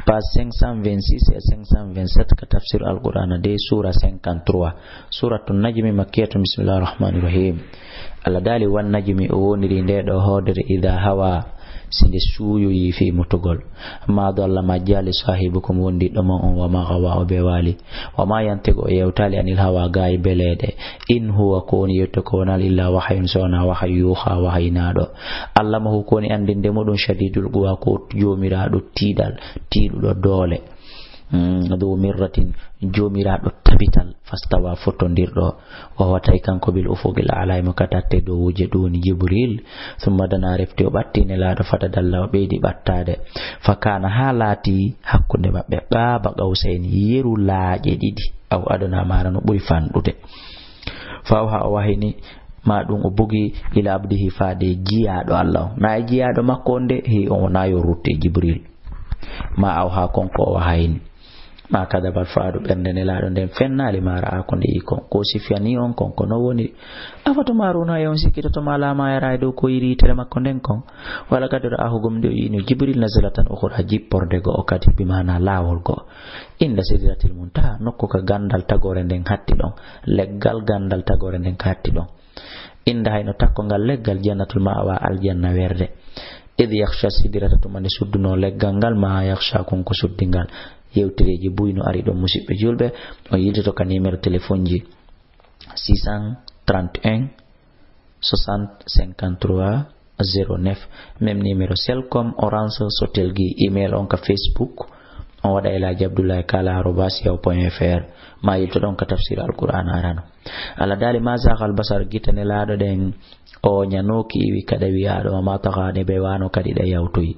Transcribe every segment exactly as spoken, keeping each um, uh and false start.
Page cinq cent vingt-six et cinq cent vingt-sept ka tafsir Alqur'ana de, sura cinquante-trois. Suratu Najmi makkiyatun, bismillahir rahmanir rahim. Allah daali, "Wan najmi", o woniri nde ɗo hoodere, "idha hawa", si nde suuyoyi fii mutugol. "Ma dalla", majjaali, "sahibukum", wondiɗɗo mon on, "wa ma ghawa", o bewaali. "Wa ma yantiqu", o yewtaali, "anil hawa", gaay beleeɗe. "In huwa", ko woni yewte ko wonal, "illa wahyun", so wonaa wahayu, "yuha", wahayinaaɗo. "Allamahu", ko woni anndinde mo ɗum, "shadidul quwa", ko joomiraaɗo tiiɗal, tiiɗuɗo doole. Mm, "dhu mirratin", joomiraaɗo tabital, "fastawa", fotondirɗo. "Wa huwa", tawi kanko, "bil ufuqil a'la", mo ka tatte dow wuje, ɗum woni Jibril. "Thumma dana", refti o ɓatti Nelaaɗo, "fatadalla", o ɓeydi ɓattaade. "Fa kana", haa laati hakkunde maɓɓe, "qaba qawsayni", yeru laaƴe ɗiɗi, "aw adna", mara no ɓuri fanɗude. "Fa awha", o wahini, ma ɗum o bugi, "ila abdihi", faade jiyaaɗo Allah on. Na e jiyaaɗo makko on de, hi on wona yo rutte Jibril. "Ma awha", kon ko o wahayni. "Ma kadabal fuadu", ɓernde Nelaaɗo nden fennaali, "ma ra'a", ko nde yi kon. Ko sifiyani on kon, ko no woni. "Afatumaruna", e on sikkitoto ma, "ala ma yara", e dow ko yiri yitere makko nden kon. "Wa laqad ra'ahu", gomɗi o yiino Jibril, "nazlatan ukhra", jipporde go'o kadi, bi maana laawol go'o. "Inda sidratil muntaha", nokku ka gandal tagoore nden hatti ɗon. Leggal gandal tagoore nden ka hatti ɗon. "Inda", hayno takko ngal leggal, "jannatul ma'wa", aljanna werde. "Idh yaghsha sidrata", tuma nde sudduno leggal ngal, "ma yaghsha", kon ko suddi ngal. Yewtereeji buy no ari ɗon, musiɓɓe julɓe. On yiltoto ka numéro téléphone ji six cent trente et un soixante cinquante-trois zéro neuf. Même numéro Celcom, Orange, Sotelgui. Email on ka Facebook, on waɗa Elhadji Abdoulaye Kala arobase yahoo point F R. Ma yilto ɗon ka tafsir Alqur'ana arano. Allah daali, "Ma zaghal basar", gite Nelaaɗo ɗen o ñanooki iwi kaɗa wiyaaɗo, "wa ma tagha", ɗe bewano kadi ɗe yawtoyi.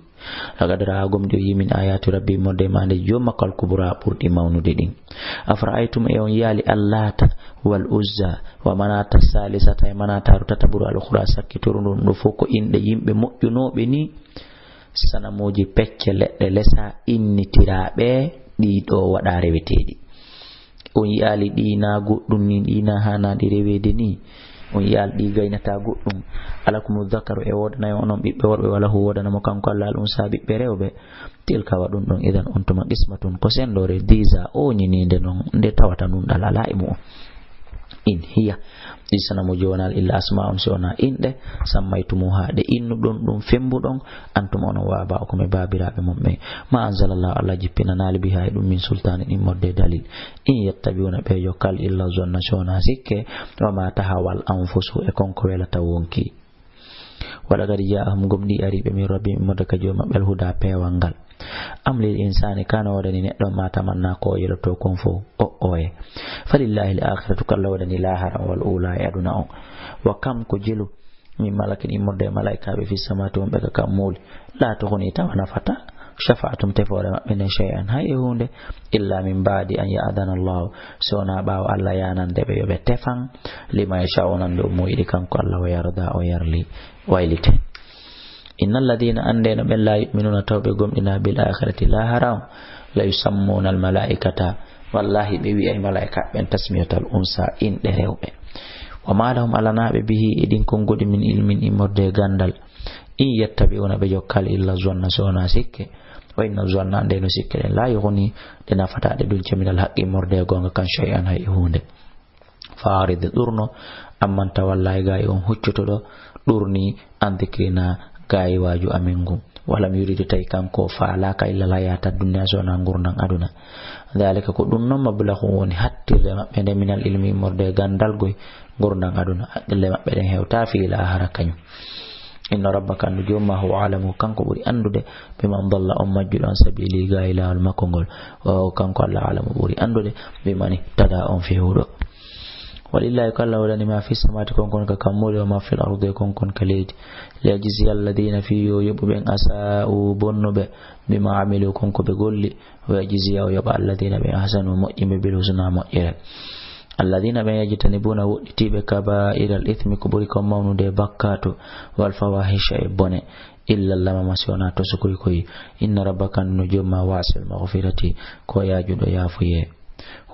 "Laqad ra'a", gomɗi o yi, "min ayati rabbi", morde mande joom makko, "al kubra", ɓurɗi mawnude ɗin. "Afara'aytum", e on yiyaali, "allata wal uzza wa manata salisata", e manataru tataɓuru, "al ukhra", sakkitorundu, ɗum ɗo fof ko inɗe yimɓe moƴƴunooɓe ni, sanamuuji pecce leɗɗe lesa innitiraaɓe, ɗii ɗo waɗa reweteeɗi. On yiyaali ɗi na goɗɗum ni, ɗi na haanaaɗi reweede ni? On yiyaali ɗi gaynata goɗɗum? "Alakumu dhakaru", e woodanayi onon ɓiɓɓe worɓe, "wa lahu", woodana mo kanko Allah, "al unsa", ɓiɓɓe rewɓe. "Tilka", wa ɗum ɗon, "idhan", on tuma, "qismatun", ko sendoore, "dhiza", ooñiniinde non, nde tawata nunɗal alaa e mu'un. "In hiya", ɗi sanamuuji wonaa "illa asma'un", si wonaa inɗe, "sammaytumuha", ɗe innuɗon ɗum, fembuɗon, "antum", onon, "wa aba'ukum", e baabiraaɓe mon ɓen. "Ma anzalallahu", Allah jippinanaali, "biha", e ɗum, "min sultanin", immorde e dalil. "In yattabi'una", ɓe jokkal, "illa zanna", si wonaa sikke, "wa ma tahawal anfusu", e kon ko welata wonki. "Wa laqad ja'ahum", gomɗi ari ɓe, "min rabbihim", immorde ka joom maɓɓe, "al huda", peewal ngal. "Am lil insani", ka no woodani neɗɗo ma tamanna ko o yeloto kon fow? O oye. "Falillahi al akhiratu", ko Allah woodani laahara on, "wal ula", e aduna on. "Wa kam", ko jelu, "min malakin", immorde e malaikaaɓe, "fis samawati", wonɓe ka kammuuli, "la tughni", tawa nafata, "shafa'atuhum", tefoore maɓɓe nden, "shay'an", hay e huunde, "illa min ba'di an ya'dhana Allahu", si wonaa ɓaawo Allah yaanande ɓe yo ɓe tefan, "liman yasha'u", nande on mo yiɗi kanko Allah, "wa yarda", o yarli, waylite. "Innal ladhina", annde no ɓen, "la yu'minuna", taw ɓe gomɗina, "bil akhirati", laahara on, "la yusammuna al malaikata", wallahi ɓe wi'ay malaika ɓen, "tasmiyatal unsa", inɗe rewɓe. "Wa ma lahum", alanaaɓe, "bihi", e ɗin konguɗi, "min ilmin", immorde e gandal. "In yattabi'una", ɓe jokkal, "illa zanna", si wonaa sikke. "Wa inna zanna", annde no sikke ɗen, "la yughni", ɗe nafataa, ɗe duncaa, "minal haqqi", immorde e goonga kan, "shay'an", hay e huunde. "Fa'arid", ɗurno, "amman tawalla", e gaay on huccutuɗo, ɗurni, "an dhikrina", gaay waaju amen ngun. "Walam yurid", tawi kanko faalaaka, "illal hayata dunya", si wonaa ngurndan aduna. "Dhalika", ko ɗum non, "mablaghuhum", woni hattirde maɓɓe nde, "minal ilmi", immorde e gandal goy, ngurndan aduna. Haqqille maɓɓe ɗen hewtaa fii laahara kañum. "Inna rabbaka", anndu joom ma, "huwa a'lamu", kanko ɓuri anndude, "biman dalla", on majjuɗo, "an sabili", gaay laawol makko ngol. "Wa huwa", kanko Allah, "a'lamu", ɓuri anndude, "biman ihtada", on fehuɗo. "Walillahi", ko Allah woodani, "ma fis samawati", kon kon ka kammuuli, "wa ma fil ardi", kon kon ka leydi. "Liyajziya alladhina", fii yo yoɓu ɓen, "asa'u", bonnuɓe, "bima amilu", kon ko ɓe golli, "wa yajziya", o yoɓa, "alladhina", ɓe, "ahsanu", moƴƴimɓe, "bil husna", moƴƴere. "Alladhina", ɓen, "yajtanibuna", woɗɗitiiɓe, "kaba'iral ithmi", ko ɓuri kon mawnude e bakkaatu, "wal fawahisha", e bone, "illa lamama", si wonaa tosokoy koy. "Inna rabbaka", no joom ma, "wasi'ul maghfirati", ko yaajuɗo yaafuyee.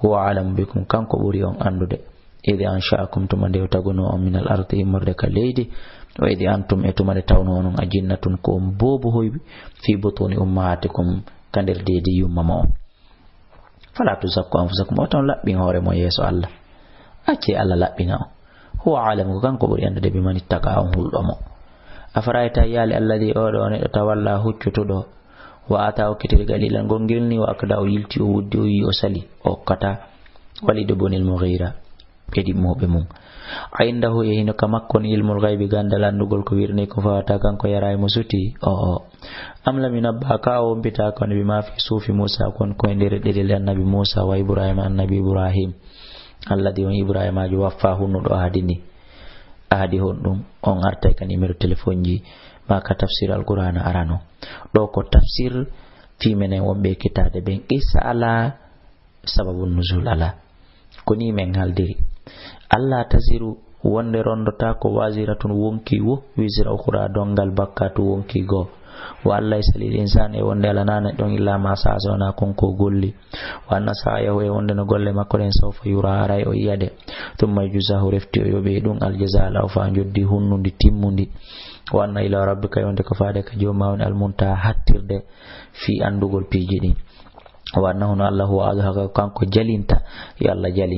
"Huwa a'lamu bikum", kanko ɓuri on anndude. "Idh ansha'akum", tuma nde o tagunoo on, "minal ardi", immorde ka leydi. "Wa idh antum", e tuma nde tawnoo onon, "ajinnatun", ko on boobohoy, "fi butuni ummahatikum", ka nder deedi yumma mo on. Fala tuzakku anfusakum, oton laɓɓin hoore mon yeeso Allah. Acce Allah laɓɓina on. Huwa a'lamu, ko kanko ɓuri anndude, biman ittaqa, on hulɗo mo. Afara'ayta, a yi'aali, alladhi, oo ɗoo neɗɗo, tawalla, huccutuɗo, wa ata, okkiti, qalilan, gonngel ni, wa akda, o yilti, o wuddi, o yi, o sali, o okkata. Walid ibn al-Mughira, ɓe ɗimmoɓe mum. A indahu, e hino ka makko ni, ilmul ghaybi, ganndal anndugol ko wirnii, ko fawata kanko, yara e mo suti, o, o. Am lam yunabba, ka o wompitaako ni, bima fi suhufi Musa, kon ko e nder ɗeɗel annabi Musa, wa Ibrahima, annabi Ibrahim. Alladhi, on Ibrahimaajo, waffa, hunnuɗo ahadi ni. Ahadi honɗum? On artay ka numéro téléphone ji, ma ka tafsir Alqur'aana arano. Ɗoo ko tafsir fii menen wonɓe e kitaade ɓen. Qissa alaa, sababu nuzul alaa. Ko nii men haaldiri. Alla taziru, wonde ronndotaako, waziratun, wonkii woo, wizra ukhra, donngal bakkaatu wonkii goo. Wa an laysa lil insani, e wonde alanaa neɗɗo on, illa ma sa'a, so wonaa kon ko o golli. Wa anna sa'yahu, e wonde no golle makko ɗen, sawfa yura, aray o yi'a ɗe. Thumma yujzahu, refti o yoɓee ɗum, al jaza al awfa, njoddi hunnundi, timmundi. Wa anna ila rabbika, e wonde ko faade ka Joom maa woni al muntaha, hattirde fii anndugol piiji ɗin. Wa annahu, no Alla, huwa adhaka, kanko jalinta, yo Alla jalin.